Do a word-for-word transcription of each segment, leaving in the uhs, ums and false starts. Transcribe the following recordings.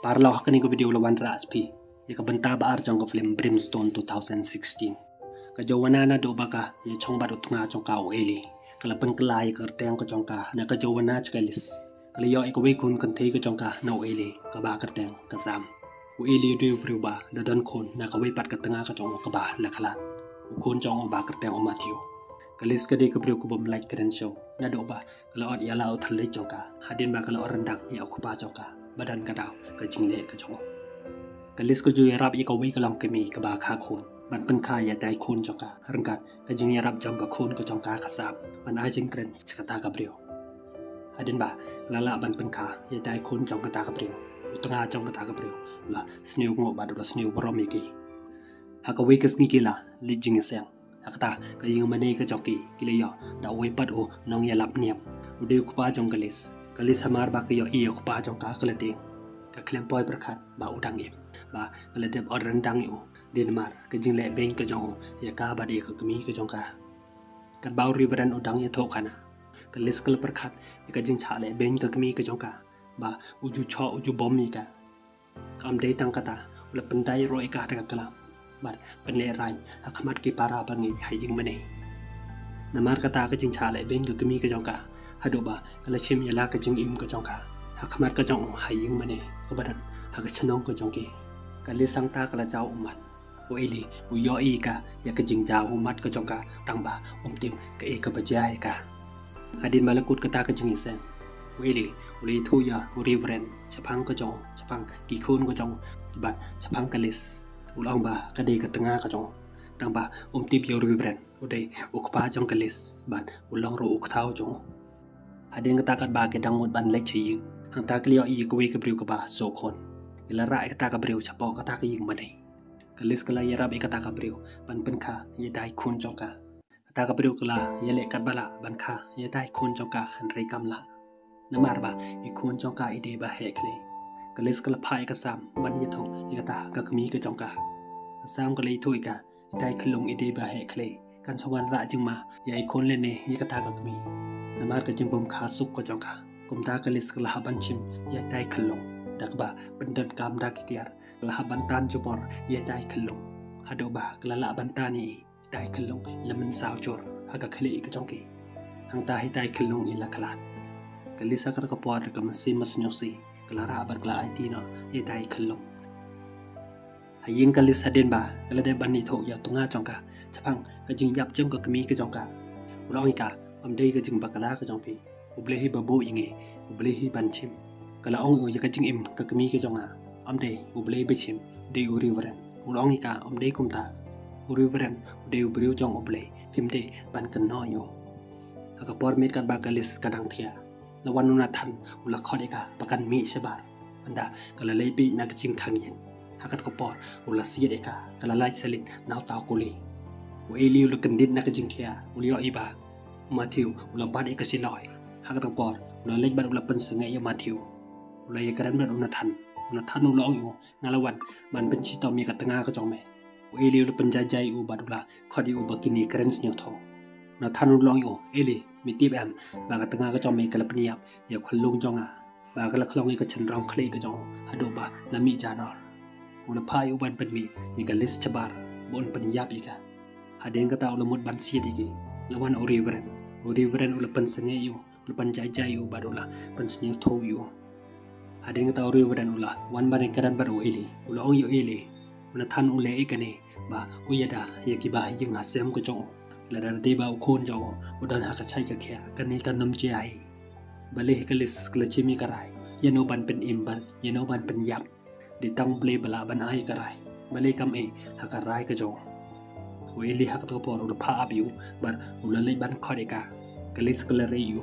Paralok, ha kane ka video la wanrah sha phi ïa ka bynta ba ar jong ka film Brimstone two thousand sixteen. Ka Joanna naduh ba ka ïa chong bad u tnga jong ka u Eli, ka la pynkylla ïa ka kyrteng ka jong ka na ka Joanna sha ka Liz. Ka la ïoh ïa kawei khun kynthei ka jong ka na u Eli, kaba kyrteng ka Sam. U Eli u dei u briew ba da don khun na kawei pat ka tnga ka jong u kaba la khlad. U khun jong u ba kyrteng u Matthew. Ka Liz ka dei ka briew ka bym lait kren shuh naduh ba ka la ot ïa la u thylliej jong ka hadien ba ka la ot ryndang ïa u kpa jong ka ba don ka daw ka jingleh ka jong u. Ka Liz ka ju ïarap ïa kawei ka longkmie kaba kha khun ban pynkha ïa tai khun jong ka ryngkat ka jingïarap jong ka khun ka jong ka ka Sam ban ai jingkren sha kata ka briew. Hadien ba ka la lah ban pynkha ïa tai khun jong kata ka briew, u tnga jong kata ka briew u la sniew nguh bad u la sniew burom ïa ki. Ha kawei ka sngi ki la leit jingïaseng. Ha kata ka ïing mane ka jong ki, ki la ïoh da uwei pat u nongïalap niam, u dei u kpa jong ka Liz. Ka Liz hamar ba ka ïohi ïa u kpa jong ka ka la tieng. Ka khlem poi pyrkhat ba u dang im, ba ka la dep ot ryndang ïa u. Dei namar ka jingleh beiñ ka jong u ïa ka bad ïa ka kmie ka jong ka. Katba u Reverend u dang ïathuhkhana, ka Liz ka la pyrkhat ïa ka jingshah leh beiñ ka kmie ka jong ka, ba u ju shoh u ju bom ïa ka. Kam dei tang kata, u la pyndait ruh ïa ka da ka klam bad pynlehraiñ ha khmat ki para bangeit ha ïing mane. Namar kata ka jingshah leh beiñ ka kmie ka jong ka, haduh ba ka la shim ïa la ka jingim ka jong ka ha khmat ka jong u ha ïing mane kaba don ha ka shnong ka jong ki. Ka Liz hangta ka la jaw ummat. U Eli u ïohi ïa ka, ïa ka jingjaw ummat ka jong ka, tang ba um tip kaei kaba jia ïa ka. Hadien ba la kut kata ka jingïaseng, u Eli u la ïathuh ïa u Reverend shaphang ka jong u, shaphang ki khun ka jong u bad shaphang ka Liz. U la ong ba ka dei ka tnga ka jong u, tang ba um tip ïa u Reverend u dei u kpa jong ka Liz bad u long ruh u kthaw jong u. Hadien kata, katba ki dang mut ban leit sha ïing, hangta ki la ïohi ïa kawei ka briew kaba shu khun. Ki la rah ïa kata ka briew shapoh kata ka ïing mane. Ka Liz ka la ïarap ïa kata ka briew ban pynkha ïa tai khun jong ka. Kata ka briew ka la ïaleh katba lah ban kha ïa tai khun jong ka, hynrei kam lah. Namar ba i khun jong ka i dei ba heh khlei. Ka Liz ka la phah ïa ka Sam ban ïathuh ïa kata ka kmie ka jong ka. Ka Sam ka la ïathuh ïa ka, ïa tai khyllung i dei ba heh khlei, kan sa wanrah jingma ïa i khun lane ïa kata ka kmie. Namar ka jingbymkha suk ka jong ka, kumta ka Liz ka la hap ban shim ïa tai khyllung da kaba pyndonkam da ki tiar. Ka la hap ban tan jubor ïa tai khyllung haduh ba ka la lah ban tan ïa i. Tai khyllung i la mynsaw jur ha ka khlieh ka jong ki. Hangta i tai khyllung i la khlad. Ka Liz ha kata ka por da ka mynsiem mynsngew shi ka la rah bad ka la aiti noh ïa tai khyllung. Ha ïing ka Liz, hadien ba ka la dep ban ïathuh ïa u tnga jong ka shaphang ka jingïap jong ka kmie ka jong ka, u la ong ïa ka, ym dei ka jingbakla ka jong phi. U Blei hi ba buh ïa ngi, U Blei hi ban shim. Ka la ong ïa u, ïa ka jingim ka kmie ka jong nga, ym dei U Blei ba shim, dei u Reverend. U la ong ïa ka, ym dei kumta. U Reverend u dei u briew jong U Blei, phim dei ban kynnoh ïa u. Ha ka por miet katba ka Liz ka dang thiah, la wan u Nathan u la khot ïa ka ba kan mih shabar. Ynda ka la leit bieit na ka jingthang ïing, ha kata ka por u la siat ïa ka, ka la lait sha leit na uta u kuli. U Eli u la kyndit na ka jingthiah, u la ïohi ba u Matthew u la bat ïa ka shiloi. Ha kata ka por u la leit bad u la pynsangeh ïa u Matthew. U la ïakren bad u Nathan. U Nathan u la ong ïa u, nga la wan ban pynshitom ïa ka tnga ka jong me. U Eli u la pynjai jai ïa u bad u la khot ïa u ba kin ïakren sngewthuh. U Nathan u la ong ïa u, Eli, me tip em ba ka tnga ka jong me ka la pynïap ïa u khyllung jong nga, ba ka la khlong ïa ka shynrong khlieh ka jong u haduh ba la mih janor. U la phah ïa u ban pynmih ïa ka Liz shabar ba un pynïap ïa ka. Hadien kata u la mut ban siat ïa ki, la wan u Reverend. U Reverend u la pynsangeh ïa u, u la pynjai jai ïa u bad u la pynsngewthuh ïa u. Hadien kata u Reverend u la wan ban ïakren bad u Eli. U la ong ïa u Eli, u Nathan u leh ïa kane ba u ïada ïa ki bahaïing hasem ka jong u. Lada dei ba u khun jong u u don ha ka shait ka khiah, kane kan ym jia hi. Balei ka Liz ka la shim ïa ka rai, ïano ban pynim bad ïano ban pynïap? Dei tang U Blei ba lah ban ai ka rai. Balei kam ai ha ka rai ka jong u? U Eli ha kata ka por u la phah ap ïa u bad u la leit ban khot ïa ka. Ka Liz ka la rieh ïa u.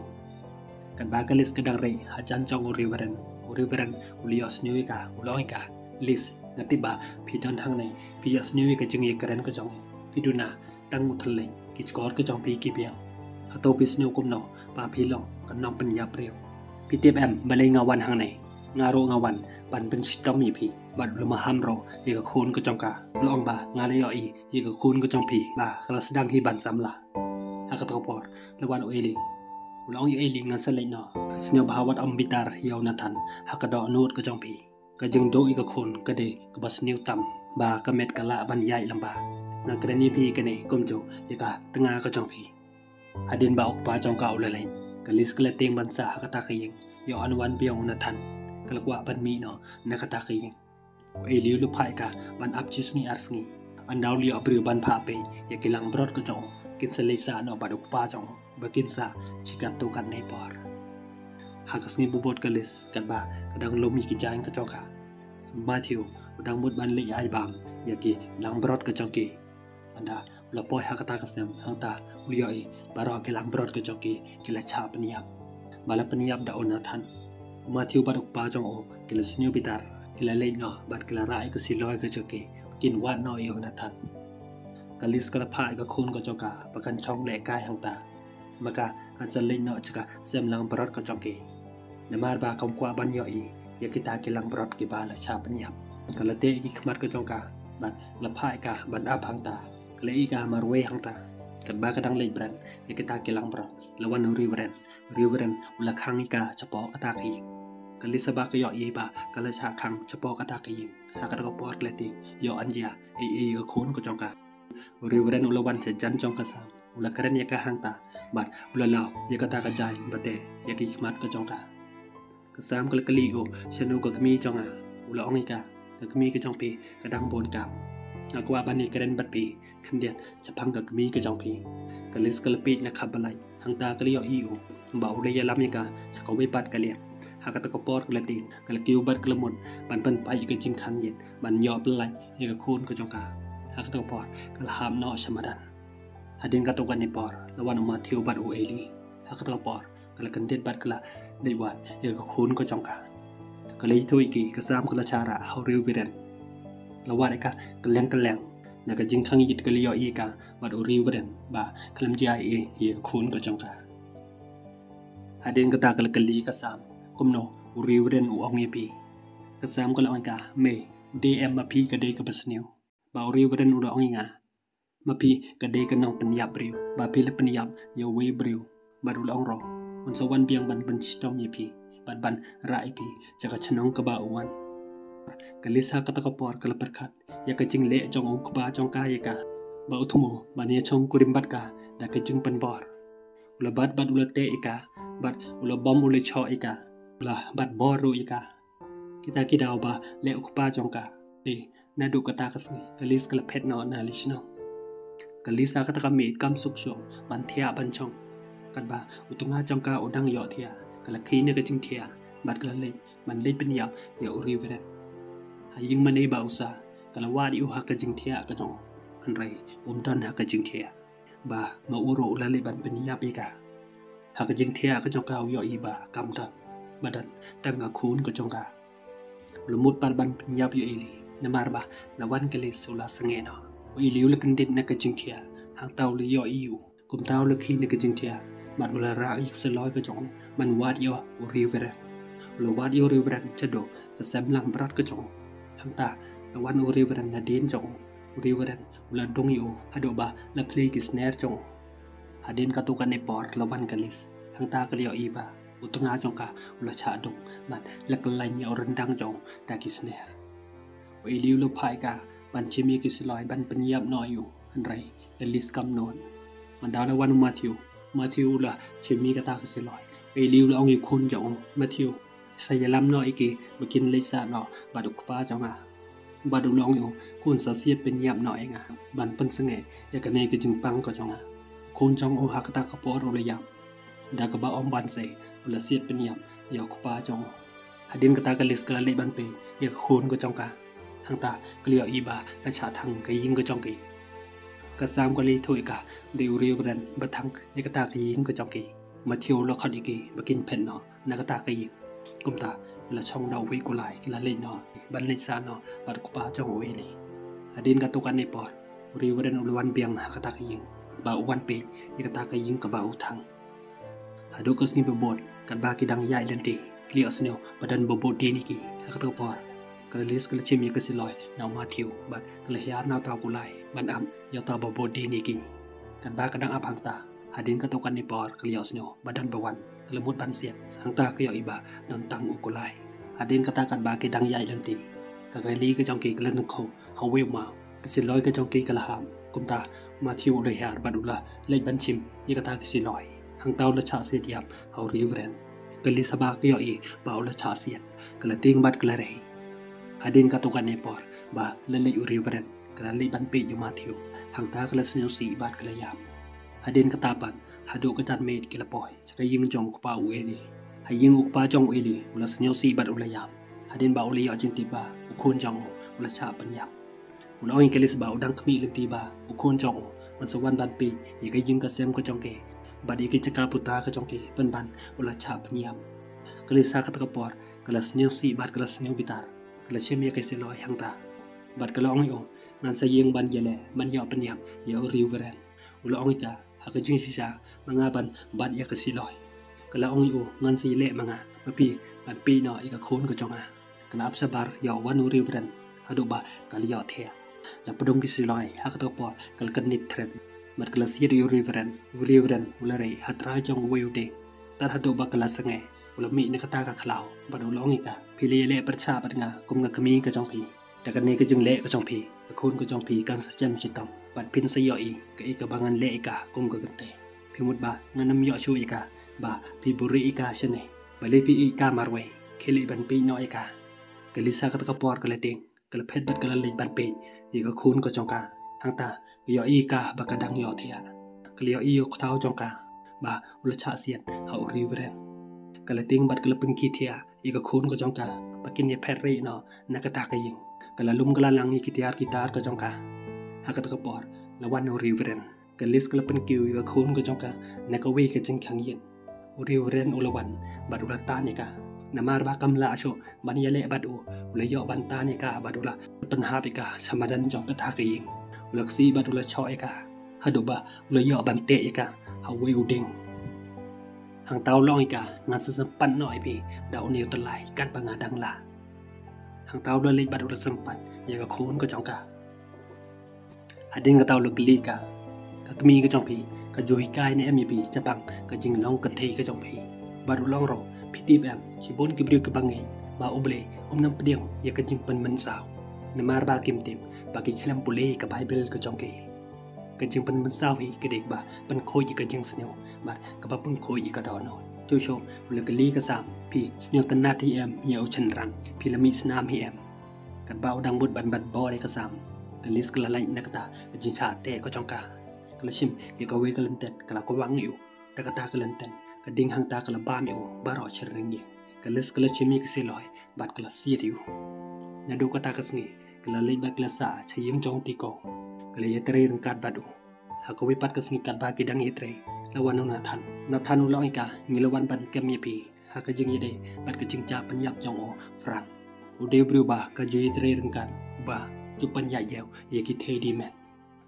Katba ka Liz ka dang rieh hajan jong u Reverend, u Reverend u la ïohsngew ïa ka, u la ong ïa ka, Liz, nga tip ba phi don hangne, phi ïohsngew ïa ka jingïakren ka jong ngi. Phi duna tang u thylliej, ki shkor ka jong phi ki biang. Hato phi sngew kumno ba phi long ka nongpynïap briew? Phi tip em balei nga wan hangne? Nga ruh nga wan ban pynshitom ïa phi bad u la maham ruh ïa ka khun ka jong ka. U la ong ba nga la ïohi ïa ka khun ka jong phi ba ka la sdang hi ban samla. Ha kata ka por la wan u Eli. U la ong ïa u Eli, ngan sa leit noh. Sngewbha wat ym bitar ïa u Nathan ha ka dohnud ka jong phi. Ka jingduh ïa ka khun ka dei kaba sniew tam ba ka met ka lah ban ïaid lamba. Nga kren ïa phi kane kumjuh ïa ka tnga ka jong phi. Hadien ba u kpa jong ka u la leit, ka Liz ka la tieng ban sah ha kata ka ïing. Ïoh ban wan biang u Nathan, ka la kwah ban mih noh na kata ka ïing. U Eli u la phah ïa ka ban ap shi sngi ar sngi. Ynda u la ïoh briew ban phah peit ïa ki langbrot ka jong u, kin sa leit sah noh bad u kpa jong u ba kin sah shi katto katne por. Ha ka sngi ba bud ka Liz katba ka dang lum ïa ki jaiñ ka jong ka, Matthew u dang mut ban leit ai bam ïa ki langbrot ka jong ki. Ynda u la poi ha kata ka sem, hangta u la ïohi baroh ki langbrot ka jong ki ki la shah pynïap. Ba la pynïap da u Nathan. U Matthew bad u kpa jong u ki la sniew bitar, ki la leit noh bad ki la rah ïa ka siloi ka jong ki ba kin wad noh ïa u Nathan. Ka Liz ka la phah ïa ka khun ka jong ka ba kan shong lehkai hangta, ma ka kan sa leit noh sha ka sem langbrot ka jong ki. Namar ba kam kwah ban ïohi ïa kita ki langbrot kiba la shah pynïap. Ka la teh ïa ki khmat ka jong ka bad la phah ïa ka ban ap hangta. Ka la ïeh ïa ka marwei hangta. Katba ka dang leit bren ïa kita ki langbrot, la wan u Reverend. U Reverend u la khang ïa ka shapoh kata ka ïing. Ka Liz haba ka ïohi ba ka la shah khang shapoh kata ka ïing, ha kata ka por ka la tieng, ïoh ban jia ei ei ïa ka khun ka jong ka. U Reverend u la wan shajan jong ka Sam, u la kren ïa ka hangta bad u la law ïa kata ka jaiñ ba teh ïa ki khmat ka jong ka. Ka Sam ka la kylli ïa u, "Shano ka kmie jong nga?" U la ong ïa ka, "Ka kmie ka jong phi ka dang bun kam. Nga kwah ban ïakren bad phi khyndiat shaphang ka kmie ka jong phi." Ka Liz ka la peit na khap ba lait, hangta ka la ïohi ïa u ba u la ïalam ïa ka sha kawei pat ka liang. Ha kata ka por ka la tieng, ka la kiew bad ka la mut ban pynpait ïa ka jingkhang ïit ban ïoh pyllait ïa ka khun ka jong ka. Ha kata ka por ka la hap noh sha madan. Hadien katto katne por la wan u Matthew bad u Eli. Ha kata ka por ka la kyndit bad ka la leit wad ïa ka khun ka jong ka. Ka la ïathuh ïa ki, ka Sam ka la shah rah ha u Reverend. La wad ïa ka kylleng kylleng. Na ka jingkhang ïit ka la ïohi ïa ka bad u Reverend ba khlem jia ei ei ïa ka khun ka jong ka. Hadien kata ka la kylli ïa ka Sam, "Kumno u Reverend u ong ïa phi?" Ka Sam ka la ong ïa ka, "Mei, dei em ma phi ka dei kaba sniew?" Ba u Reverend u la ong ïa nga, "Ma phi ka dei ka nongpynïap briew, ba phi la pynïap ïa uwei u briew." Bad u la ong ruh, "Un sa wan biang ban pynshitom ïa phi bad ban rah ïa phi sha ka shnong kaba u wan." Ka Liz ha kata ka por ka la pyrkhat ïa ka jingleh jong u kpa jong ka ïa ka, ba u thmu ban ïashong kurim bad ka da ka jingpynbor. U la bat bad u la teh ïa ka, bad u la bom u la shoh ïa ka, u la bat bor ruh ïa ka. Kita ki daw ba leh u kpa jong ka. Te naduh kata ka sngi ka Liz ka la phet noh na lishno. Ka Liz ha kata ka miet kam suk shuh ban thiah ban shong. Katba u tnga jong ka u dang ïohthiah, ka la khie na ka jingthiah bad ka la leit ban leit pynïap ïa u Reverend. Ha ïing mane ba u sah, ka la wad ïa u ha ka jingthiah ka jong u. Hynrei um don ha ka jingthiah. Ba ma u ruh u la leit ban pynïap ïa ka. Ha ka jingthiah ka jong ka u ïohi ba kam don, ba don tang ka khun ka jong ka. U la mut pat ban pynïap ïa u Eli, namar ba la wan ka Liz u la sangeh noh. U Eli u la kyndit na ka jingthiah, hangta u la ïohi ïa u. Kumta u la khie na ka jingthiah bad u la rah ïa ka siloi ka jong u ban wad ïa u Reverend. U la wad ïa u Reverend shaduh ka sem langbrot ka jong u. Hangta la wan u Reverend nadien jong u. U Reverend u la dung ïa u haduh ba la plie ki sner jong u. Hadien katto katne por la wan ka Liz. Hangta ka la ïohi ba u tnga jong ka u la shah dung bad la kyllaiñ ïa u ryndang jong u da ki sner. U Eli u la phah ïa ka ban shim ïa ki siloi ban pynïap noh ïa u, hynrei ka Liz kam nud. Ynda la wan u Matthew, Matthew u la shim ïa kata ka siloi. U Eli u la ong ïa u khun jong u, "Matthew, sa ïalam noh ïa ki ba kin leit sah noh bad u kpa jong nga." Bad u la ong ïa u, "Khun, sa siat pynïap noh ïa nga ban pynsangeh ïa kane ka jingpang ka jong nga." U khun jong u ha kata ka por u la ïap. Da kaba ym ban sei u la siat pynïap ïa u kpa jong u. Hadien kata ka Liz ka la leit ban peit ïa ka khun ka jong ka. Hangta ka la ïohi ba ka shah thang ka ïing ka jong ki. Ka Sam ka la ïathuh ïa ka, dei u Reverend ba thang ïa kata ka ïing ka jong ki. Matthew u la khot ïa ki ba kin phet noh na kata ka ïing. Kumta ki la shong da uwei u kulai, ki la leit noh ban leit sah noh bad u kpa jong u Eli. Hadien katto katne por u Reverend u la wan biang ha kata ka ïing ba u wan peit ïa kata ka ïing kaba u thang. Haduh ka sngi ba bud, katba ki dang ïaid lynti, ki la ïohsngew ba don ba bud dien ïa ki. Ha kata ka por ka Liz ka la shim ïa ka siloi na u Matthew bad ka la hiar na uta u kulai ban ap ïa uta ba bud dien ïa ki. Katba ka dang ap hangta, hadien katto katne por ka la ïohsngew ba don ba wan. Ka la mut ban siat, hangta ka ïohi ba don tang u kulai. Hadien kata katba ki dang ïaid lynti, ka kali ka jong ki ka la nyngkong ha uwei u maw. Ka siloi ka jong ki ka la hap. Kumta Matthew u la hiar bad u la leit ban shim ïa kata ka siloi. Hangta u la shah siat ïap ha u Reverend. Ka Liz haba ka ïohi ba u la shah siat, ka la tieng bad ka la rei. Hadien katto katne por ba la leit u Reverend, ka la leit ban peit ïa u Matthew. Hangta ka la sngewsih bad ka la ïap. Hadien kata pat, haduh ka janmiet ki la poi sha ka ïing jong u kpa u Eli. Ha ïing u kpa jong u Eli, u la sngewsih bad u la ïap. Hadien ba u la ïoh jingtip ba u khun jong u u la shah pynïap. U la ong ïa ka Liz ba u dang khmih lynti ba u khun jong u un sa wan ban peit ïa ka ïing ka sem ka jong ki bad ïa ki jaka puta ka jong ki, pynban u la shah pynïap. Ka Liz ha kata ka por ka la sngewsih bad ka la sngewbitar. Ka la shim ïa ka siloi hangta bad ka la ong ïa u, ngan sa ïeng ban ïaleh ban ïoh pynïap ïa u Reverend. U la ong ïa ka, ha ka jingshisha ma nga ban bat ïa ka siloi. Ka la ong ïa u, ngan sa ïaleh ma nga ma phi ban peit noh ïa ka khun ka jong nga. Ka la ap shabar ïa u wan u Reverend haduh ba ka la ïohthiah. La pdung ki siloi, ha kata ka por ka la kynit thret bad ka la siat ïa u Reverend. U Reverend u la rei ha trai jong uwei u dieng. Tad haduh ba ka la sangeh, u la mih na kata ka khlaw bad u la ong ïa ka, phi la ïaleh pyrshah bad nga kum ka kmie ka jong phi. Da kane ka jingleh ka jong phi, ka khun ka jong phi kan sa jem shitom bad phin sa ïohi kaei kaba ngan leh ïa ka kum ka kynthei. Phi mut ba ngan ym ïoh shuh ïa ka, ba phi buhrieh ïa ka shane. Balei phi ïeh ïa ka marwei? Khie leit ban peit noh ïa ka. Ka Liz ha kata ka por ka la tieng, ka la phet bad ka la leit ban peit ïa ka khun ka jong ka. Hangta ka ïohi ïa ka ba ka dang ïohthiah. Ka la ïohi ïa u kthaw jong ka ba u la shah siat ha u Reverend. Ka la tieng bad ka la pynkhiah thiah ïa ka khun ka jong ka ba kin ïa phet rieh noh na kata ka ïing. Ka la lum ka la lang ïa ki tiar ki tar ka jong ka. Ha kata ka por la wan u Reverend. Ka Liz ka la pynkiew ïa ka khun ka jong ka na kawei ka jingkhang ïing. U Reverend u la wan bad u la tan ïa ka. Namar ba kam lah shuh ban ïaleh bad u, u la ïoh ban tan ïa ka bad u la pynhap ïa ka sha madan jong kata ka ïing. U la ksih bad u la shoh ïa ka haduh ba u la ïoh ban teh ïa ka ha uwei u dieng. Hangta u la ong ïa ka, ngan sa sympat noh ïa phi da une u tyllai katba nga dang lah. Hangta u la leit bad u la sympat ïa ka khun ka jong ka. Hadien kata u la kylli ïa ka, ka kmie ka jong phi ka ju hikai ne em ïa phi shaphang ka jinglong kynthei ka jong phi? Bad u la ong ruh, phi tip em, shibun ki briew kiba ngeit ba U Blei um nang pdiang ïa ka jingpynmynsaw. Namar ba kim tip ba ki khlem pule ïa ka Baibl ka jong ki. Ka jingpynmynsaw hi ka dei ba pynkhuid ïa ka jingsniew bad kaba pynkhuid ïa ka dohnud. Shuh shuh u la kylli ka Sam, phi sngewtynnad hi em ïa u shynrang? Phi la mih snam hi em? Katba u dang bud ban bat bor ïa ka Sam, ka Liz ka la leit na kata ka jingshah teh ka jong ka. Ka la shim ïa kawei ka lynten, ka la kwang ïa u da kata ka lynten. Ka dieng hangta ka la bam ïa u baroh shi rynïeng. Ka Liz ka la shim ïa ka siloi bad ka la siat ïa u. Naduh kata ka sngi ka la leit bad ka la sah sha ïing jong u Tiko. Ka la ïatrei ryngkat bad u. Ha kawei pat ka sngi katba ki dang ïatrei, la wan u Nathan. Nathan u la ong ïa ka, ngi la wan ban kem ïa phi ha ka jingïadei bad ka jingjia pynïap jong u Frank. U dei u briew ba ka ju ïatrei ryngkat, ba ju pynïaid ïa ki thei dih met.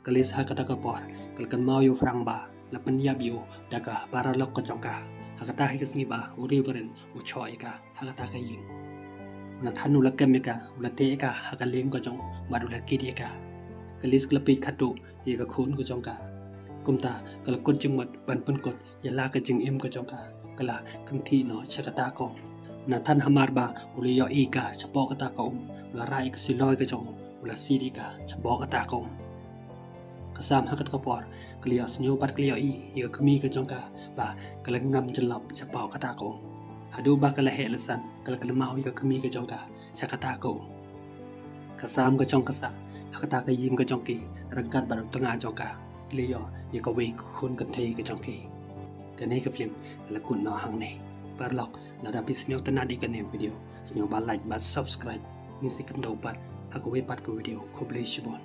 Ka Liz ha kata ka por ka la kynmaw ïa u Frank ba la pynïap ïa u da ka paralok ka jong ka. Ha kata hi ka sngi ba u Reverend u shoh ïa ka ha kata ka ïing. U Nathan u la kem ïa ka, u la teh ïa ka ha ka lieng ka jong u bad u la kit ïa ka. Ka Liz ka la peit khatduh ïa ka khun ka jong ka. Kumta ka la kut jingmut ban pynkut ïa la ka jingim ka jong ka. Ka la kynthih noh sha kata ka um. U Nathan hamar ba u la ïohi ïa ka shapoh kata ka um, u la rah ïa ka siloi ka jong u, u la siat ïa ka shapoh kata ka um. Ka Sam ha kata ka por ka la ïohsngew bad ka la ïohi ïa ka kmie ka jong ka ba ka la ngam jyllop shapoh kata ka um. Haduh ba ka la heh la san ka la kynmaw ïa ka kmie ka jong ka sha kata ka um. Ka Sam ka jong ka sah ha kata ka ïing ka jong ki ryngkat bad u tnga jong ka. Ki la ïoh ïa kawei ka khun kynthei ka jong ki. Kane ka film ka la kut noh hangne. Paralok, lada phi sngewtynnad ïa kane ka video, sngewbha like bad subscribe. Ngin sa ïakynduh pat ha kawei pat ka video. Khublei shibun.